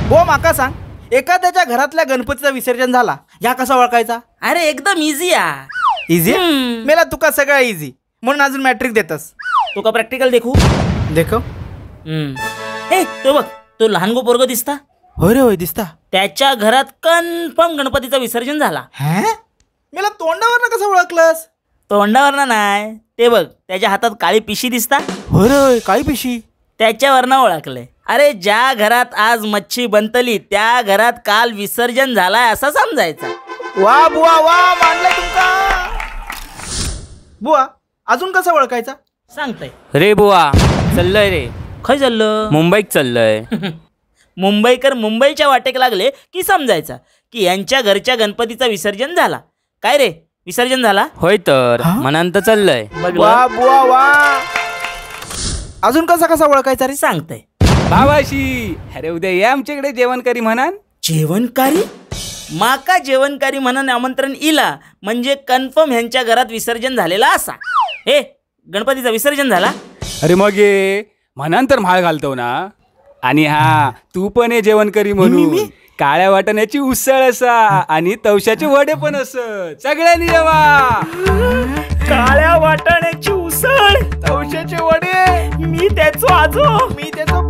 हो माका सांग, एखाद्याच्या घरातल्या गणपतीचा विसर्जन झाला ह्या कसा ओळखायचा? अरे एकदम इझी आ. इझी? मेला तुका सगळा इझी म्हणून अजून मॅट्रिक देतस. तुका प्रॅक्टिकल देखू? देखो. ए तो बघ, तो लहान गो पोरगो दिसता. होय रे होय दिसता. त्याच्या घरात कन्फर्म गणपतीचा विसर्जन झाला. मेला तोंडावर कसं ओळखलंस? तोंडावर नाही, ते बघ त्याच्या हातात काळी पिशी दिसता. होय रे होय, काळी पिशी त्याच्यावरनं ओळखले. अरे ज्या घरात आज मच्छी बनतली त्या घरात काल विसर्जन झालाय असा समजायचा. वा बुवा वा, मानलं तुमका. बुवा अजून कसं ओळखायचा सांगतय. रे बुवा चाललंय रे. खय चाललं? मुंबईत चाललंय. मुंबईकर मुंबईच्या वाटेक लागले की समजायचा की यांच्या घरच्या गणपतीचा विसर्जन झाला. काय रे विसर्जन झाला? होय तर, मनांत चाललंय. वा बुवा वा. अजून कसा कसा ओळखायचा रे सांगतय. भावाशी अरे उद्या या आमच्याकडे जेवणकारी म्हणान. जेवणकारी? माका जेवणकारी म्हणून आमंत्रण इला म्हणजे कन्फर्म ह्यांच्या घरात विसर्जन झालेला असा. हे गणपतीचा विसर्जन झाला? अरे मग ये म्हणान तर म्हाळ घालतो ना. आणि हा तू पण ये जेवणकरी म्हणून. काळ्या वाटाण्याची उसळ असा आणि तवशाचे वडे पण असत. सगळ्यांनी जेवा. काळ्या वाटाण्याची उसळ, तवशाचे वडे, मी त्याचो आजो, मी त्याचो